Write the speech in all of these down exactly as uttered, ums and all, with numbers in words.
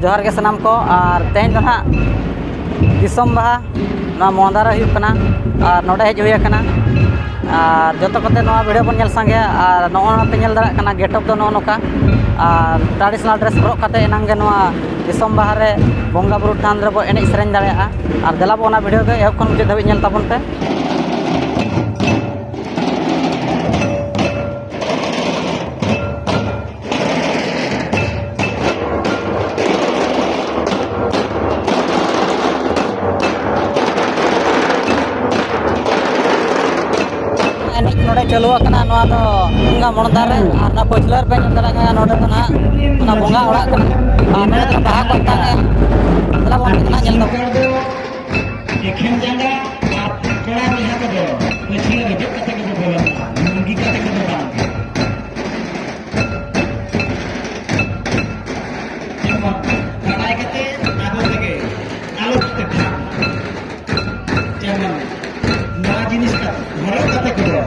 ᱡᱚᱦᱟᱨ ᱜᱮ ᱥᱟᱱᱟᱢ ᱠᱚ, ᱟᱨ ᱛᱮᱦᱮᱧ ᱫᱚ ᱱᱟᱦᱟᱜ ᱫᱤᱥᱚᱢ ᱵᱟᱦᱟ ᱱᱚᱣᱟ ᱢᱚᱦᱫᱟ ᱨᱮ ᱦᱩᱭᱩᱜ ᱠᱟᱱᱟ, ᱟᱨ ᱱᱚᱰᱮ ᱦᱮᱡ ᱦᱩᱭ ᱟᱠᱟᱱᱟ᱾ ᱟᱨ ᱡᱚᱛᱚ ᱠᱚᱛᱮ ᱱᱚᱣᱟ ᱵᱷᱤᱰᱤᱭᱳ ᱵᱚᱱ ᱧᱮᱞ ᱥᱟᱸᱜᱮᱭᱟ, ᱟᱨ ᱱᱚᱜᱼᱚ ᱱᱚᱣᱟ ᱯᱮ ᱧᱮᱞ ᱫᱟᱲᱮᱭᱟᱜ ᱠᱟᱱᱟ, ᱜᱮᱴᱟᱯ ᱫᱚ ᱱᱚᱜᱼᱚ ᱱᱚᱝᱠᱟ᱾ ᱟᱨ ᱴᱨᱟᱰᱤᱥᱚᱱᱟᱞ ᱰᱨᱮᱥ ᱦᱚᱨᱚᱜ ᱠᱟᱛᱮ ᱮᱱᱟᱝ ᱜᱮ ᱱᱚᱣᱟ ᱫᱤᱥᱚᱢ ᱵᱟᱦᱟ ᱨᱮ ᱵᱚᱸᱜᱟ ᱵᱩᱨᱩ ᱛᱷᱟᱱ ᱨᱮᱵᱚ ᱮᱱᱮᱡ ᱥᱮᱨᱮᱧ ᱫᱟᱲᱮᱭᱟᱜᱼᱟ᱾ ᱟᱨ ᱫᱮᱞᱟ ᱵᱚ ᱚᱱᱟ ᱵᱷᱤᱰᱤᱭᱳ ᱜᱮ ᱮᱦᱚᱵ ᱠᱷᱚᱱ ᱢᱩᱪᱟᱹᱫ ᱫᱷᱟᱹᱵᱤᱡ ᱧᱮᱞ ᱛᱟᱵᱚᱱ ᱯᱮ᱾ ᱮᱱᱮᱡ ᱱᱚᱰᱮ ᱪᱟᱹᱞᱩ ᱟᱠᱟᱱᱟ, ᱱᱚᱣᱟ ᱫᱚ ᱛᱩᱝᱜᱟ ᱢᱚᱬᱫᱟ ᱨᱮ᱾ ᱟᱨ ᱚᱱᱟ ᱯᱟᱹᱪᱷᱞᱟᱹ ᱨᱮᱯᱮ ᱧᱮᱞ ᱫᱟᱲᱮᱭᱟᱜ ᱠᱟᱱᱟ, ᱱᱚᱰᱮ ᱫᱚ ᱱᱟᱦᱟᱜ ᱚᱱᱟ ᱵᱚᱸᱜᱟ ᱚᱲᱟᱜ ᱠᱟᱱᱟ᱾ ᱟᱨ ᱱᱚᱰᱮ ᱫᱚ ᱵᱟᱦᱟ ᱠᱚ ᱟᱛᱟᱝ ᱮᱫᱼᱟ᱾ ᱫᱮᱞᱟ ᱵᱚᱱ ᱱᱟᱦᱟᱜ ᱧᱮᱞ ᱛᱟᱵᱚᱱ᱾ ᱮᱠᱷᱮᱱ ᱡᱟᱸᱜᱟ ᱟᱨ ᱠᱚᱲᱟ ᱵᱚᱭᱦᱟ ᱠᱚᱫᱚ ᱯᱟᱹᱪᱷᱞᱟᱹ ᱨᱮ ᱫᱮᱡ ᱠᱟᱛᱮ ᱜᱮᱵᱚ ᱵᱚᱞᱚᱱᱟ, ᱞᱩᱝᱜᱤ ᱠᱟᱛᱮ ᱠᱚᱫᱚ ᱵᱟᱝ᱾ ᱡᱮᱢᱚᱱ ᱵᱟᱲᱟᱭ ᱠᱟᱛᱮ ᱟᱵᱚ ᱛᱮᱜᱮ ᱟᱞᱚ ᱠᱟᱛᱮ ᱠᱷᱟᱱ᱾ ᱡᱮᱢᱚᱱ ᱱᱚᱣᱟ ᱡᱤᱱᱤᱥ ᱠᱟᱛᱮ ᱦᱚᱨᱚᱜ ᱠᱟᱛᱮ ᱠᱚᱫᱚ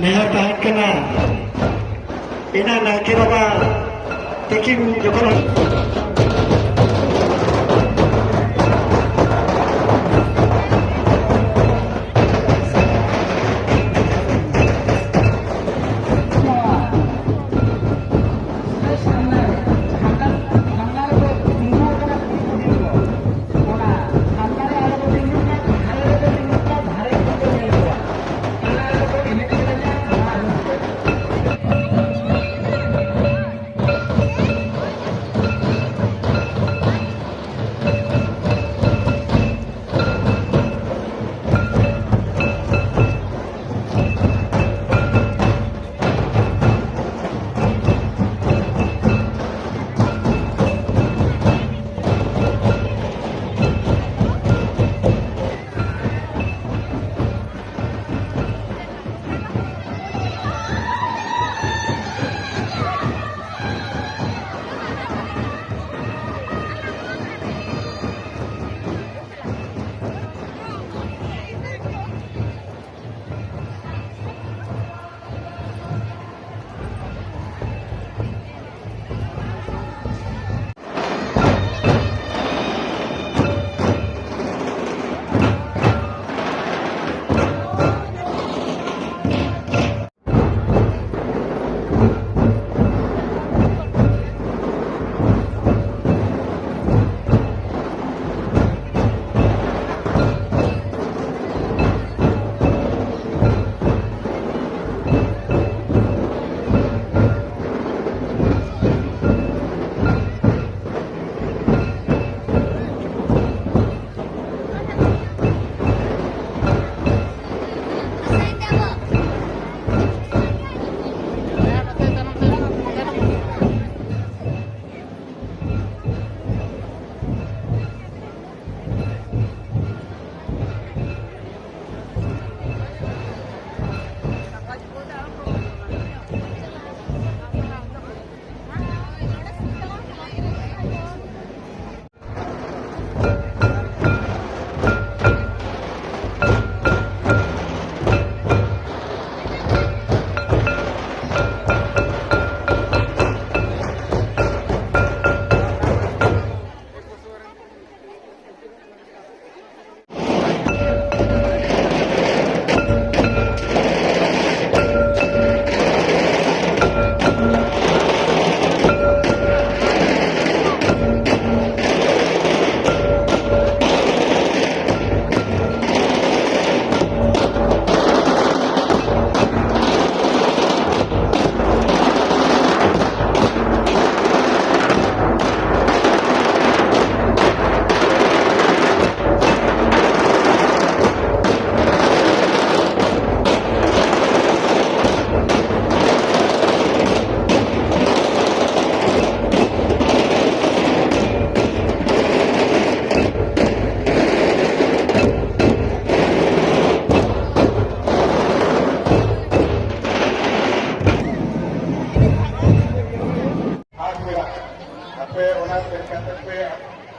ᱱᱮᱦᱚᱨ ᱛᱟᱦᱮᱸ ᱠᱟᱱᱟ, ᱮᱱᱟ ᱱᱟᱭᱠᱮ ᱵᱟᱵᱟ ᱛᱤᱠᱤᱱ ᱡᱚᱠᱷᱚᱱ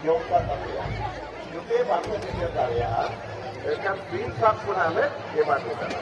ᱡᱚᱢ ᱠᱟᱱ ᱛᱟᱯᱮᱭᱟ᱾ ᱡᱩᱫᱤ ᱵᱟᱯᱮ ᱥᱮᱴᱮᱨ ᱫᱟᱲᱮᱭᱟᱜᱼᱟ, ᱮᱱᱠᱷᱟᱱ ᱵᱤᱱ ᱥᱟᱵ ᱠᱷᱚᱱᱟᱜ ᱞᱮ ᱮᱢᱟ ᱠᱚ ᱠᱟᱱᱟ᱾